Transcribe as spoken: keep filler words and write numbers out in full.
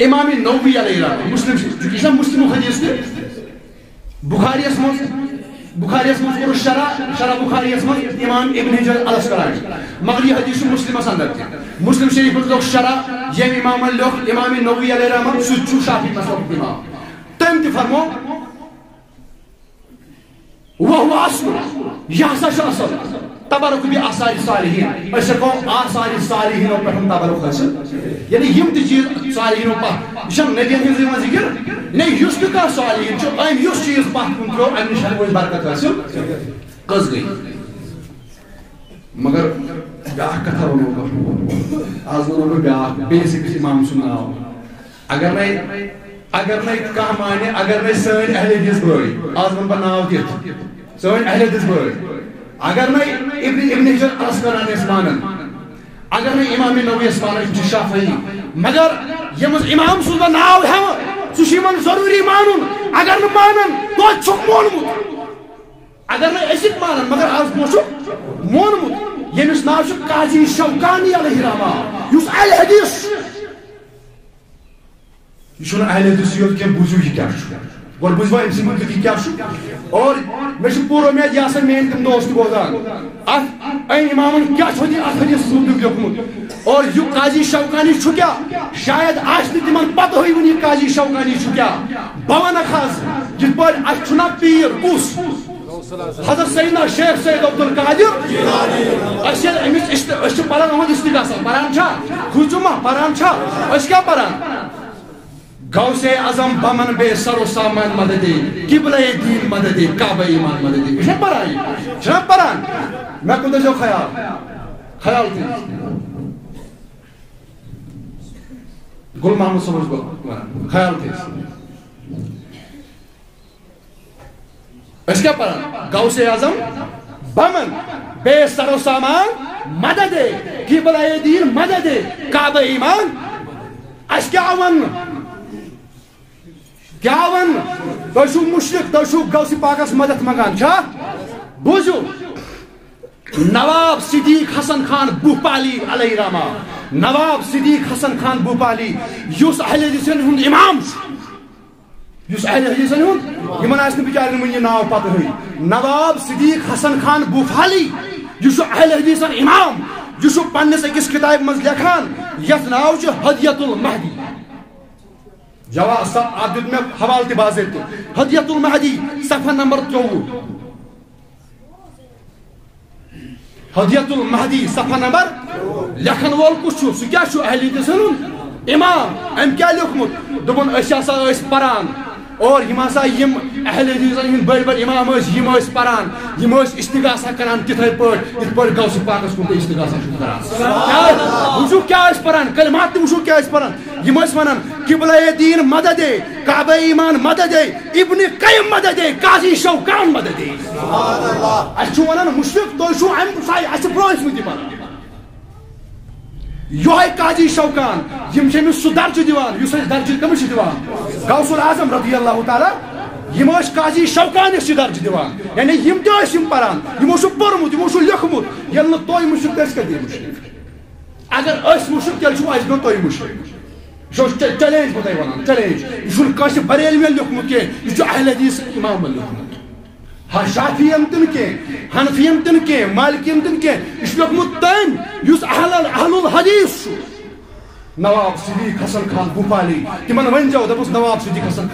امام نووی علیہ رحمہ، مسلم شریف، چونکہ یہ چھُ مسلم حدیث تہِ۔ بخاریس منٛز، بخاریس منٛز کوٚر شرح، شرح بخاریس منٛز امام ابن حجر العسقلانی۔ مگر یہ حدیث چھُ مسلمس اندر تہِ۔ مسلم شریف منٛز لیوٚکھ شرح، ییٚمۍ امامن لیوٚکھ، امام نووی علیہ رحمہ، سُہ تہِ چھُ شافعی مذہبُک امام۔ تٔمۍ تہِ فرموو، وہو اصل، یہ ہسا چھُ اصل۔ تبرک بآثار صالحین، أسۍ ہٮ۪کو آثار صالحینو پٮ۪ٹھ تبرک حٲصِل۔ یعنی یِم تہِ چیٖز صالحینو پتھ، یہِ چھَنہٕ نبیَن ہٕنٛز یِوان ذِکِر، نہ یُس تہِ کانٛہہ صالحین چھُ، أمۍ یُس چیٖز پتھ کُن ترٛوو، أمۍ نِش ہٮ۪کو أسۍ برکت حٲصِل۔ کٔژ گٔے؟ مگر بیٛاکھ کتھا وَنو بہٕ۔ آز وَنو بہٕ بیٛاکھ، بیٚیِس أکِس اِمام سُنٛد ناو۔ اگر نَے، اگر نَے کانٛہہ مانہِ، اگر نَے سٲنۍ اہل حدیث بٲے، آز وَنہٕ بہٕ ناو دِتھ، سٲنۍ اہل حدیث بٲے، اگر نَے ابن، ابن حجر العسقلانیَس مانن، اگر نَے امام نوویَس مانن، یِم چھِ شافعی، مگر ییٚمِس اِمام سُنٛد بہٕ ناو ہٮ۪مہٕ، سُہ چھُ یِمن ضروٗری مانُن۔ اگر نہٕ مانن، توتہِ چھُکھ مونمُت۔ اگر نہٕ أزیُک مانن، مگر آز برونٛہہ چھُکھ مونمُت، ییٚمِس ناو چھُ قاضی شوکانی علیہ رحمہ، یُس اہل حدیث چھُ۔ یہِ چھُنہٕ اہل حدیثٕے یوت کینٛہہ، بوٗزِو یہِ کیٛاہ چھُ۔ گۄڈٕ بوٗزوا أمۍ سٕنٛدِ مُتعلِق یہِ کیٛاہ چھُ؟ اور مےٚ چھُ پوٗرٕ اُمید، یہِ ہسا میٛٲنۍ تِم دوست بوزان۔ اَتھ أمۍ اِمامَن کیٛاہ چھُ یہِ اَتھ حدیثَس مُتعلِق لیوٚکھمُت؟ اور یہِ قاضی شوکانی چھُ کیٛاہ؟ شاید آسہِ نہٕ تِمَن پَتہٕے وُنہِ یہِ قاضی شوکانی چھُ کیٛاہ۔ بہٕ وَنَکھ حظ، یِتھ پٲٹھۍ اَسہِ چھُنہ پیٖر کُس؟ حضرت سیدنا شیخ سید عبدالقادر۔ أسۍ ییٚلہِ أمِس است-، أسۍ چھِ پران أہُنٛد استغاثہ، پران چھا؟ کھوٗژِو ما، پران چھا؟ أسۍ کیٛاہ پران؟ غوث اعظم بمن بے سر و سامان مددے، قبلہ دین مددے، کعبہ ایمان مددے۔ یہِ چھا پران؟ یہِ چھا پران؟ مےٚ کوٗتاہ چھو خیال؟ خیال تہِ۔ گُل محمد صٲبَس گوٚو وَنان، خیال تہِ۔ أسۍ کیٛاہ پران؟ غوث اعظم بمن بے سر و سامان مدد، قبلہ دین مدد، کعبہ ایمان۔ اَسہِ کیٛاہ وَنہٕ؟ کیٛاہ وَنہٕ؟ تُہۍ چھِو مُشرِک، تُہۍ چھِو غوث پاکَس مدد منٛگان، چھا؟ بوٗزِو، نواب صدیق حسن خان بھوپالی علیہ رحمہ، نواب صدیق حسن خان بھوپالی، یُس اہل حدیثن ہُنٛد امام چھُ، یُس اہل حدیثن ہُنٛد، یِمن آسہِ نہٕ بِچارٮ۪ن وُنہِ یہِ ناو پتہٕے۔ نواب صدیق حسن خان بھوپالی، یہِ چھُ اہل حدیثن امام، یہِ چھُ پننِس أکِس کِتابہِ منٛز لیکھان، یتھ ناو چھُ ہدیت المہدی۔ جواب، سا-، اتھ دیُت مےٚ حوالہٕ تہِ باضٲبطہٕ۔ ہدیت المہدی، صفحہ نمبر ترٛۆوُہ۔ ہدیت المہدی، صفحہ نمبر، لیکھن وول کُس چھُ؟ سُہ کیٛاہ چھُ؟ اہل حدیثن ہُنٛد امام۔ أمۍ کیٛاہ لیوٚکھمُت؟ دوٚپُن، أسۍ ہسا ٲسۍ پران، اور یِم ہسا یِم اہل حدیثن ہٕنٛدۍ بٔڑۍ بٔڑۍ امام ٲسۍ، یِم ٲسۍ پران، یِم ٲسۍ استغاثہ کران تِتھے پٲٹھۍ، یِتھ پٲٹھۍ غوث پاکس کُن تہِ استغاثہ چھُ کران۔ کیٛاہ؟ وٕچھِو کیٛاہ ٲسۍ پران، کلمات تہِ وٕچھِو کیٛاہ ٲسۍ پران۔ یِم ٲسۍ ونان، قبلہ دین مدد، کعبہ ایمان مدد، ابن قیم مدد، قاضی شوکان مدد۔ اَسہِ چھُ ونان مُشرِک، تُہۍ چھِو اَمہِ سایہِ، اَسہِ چھِ برونٛہہ ٲسمٕتۍ یہِ پران۔ یِہوٚے قاضی شوکان، یِم چھِ أمِس سُہ درجہٕ دِوان، یُس أسۍ درجہٕ کٔمِس چھِ دِوان؟ غوث الاعظم رضی اللہ تعالیٰ، یِم ٲسۍ قاضی شوکانس یہِ درجہٕ دِوان۔ یعنی یِم تہِ ٲسۍ یِم پران، یِمو چھُ پوٚرمُت، یِمو چھُ لیوٚکھمُت۔ ییٚلہِ نہٕ تُہۍ مُشرِک، تہٕ أسۍ کَتہِ گٔے مُشرِک؟ اگر أسۍ مُشرِک، تیٚلہِ چھُو اَسہِ برونٛہہ تُہۍ مُشرِک۔ یہِ چھُ چ-، چیلنج بہٕ تۄہہِ وَنان، چیلنج۔ یہِ چھُنہٕ کٲنٛسہِ بریلویَن لیوٚکھمُت کینٛہہ، یہِ چھُ اہل حدیث اِمامَن لیوٚکھمُت۔ ہا، شافعیَن تہِ نہٕ کینٛہہ، حنفیَن تہِ نہٕ کینٛہہ، مالکیَن تہِ نہٕ کینٛہہ، یہِ چھُ لیوٚکھمُت تٔمۍ یُس اہل، اہل الحدیث چھُ۔ نواب صدیق حسن خان بھوپالی، تِمَن ؤنۍ زیو، دوٚپُس، نواب صدیق حسن خان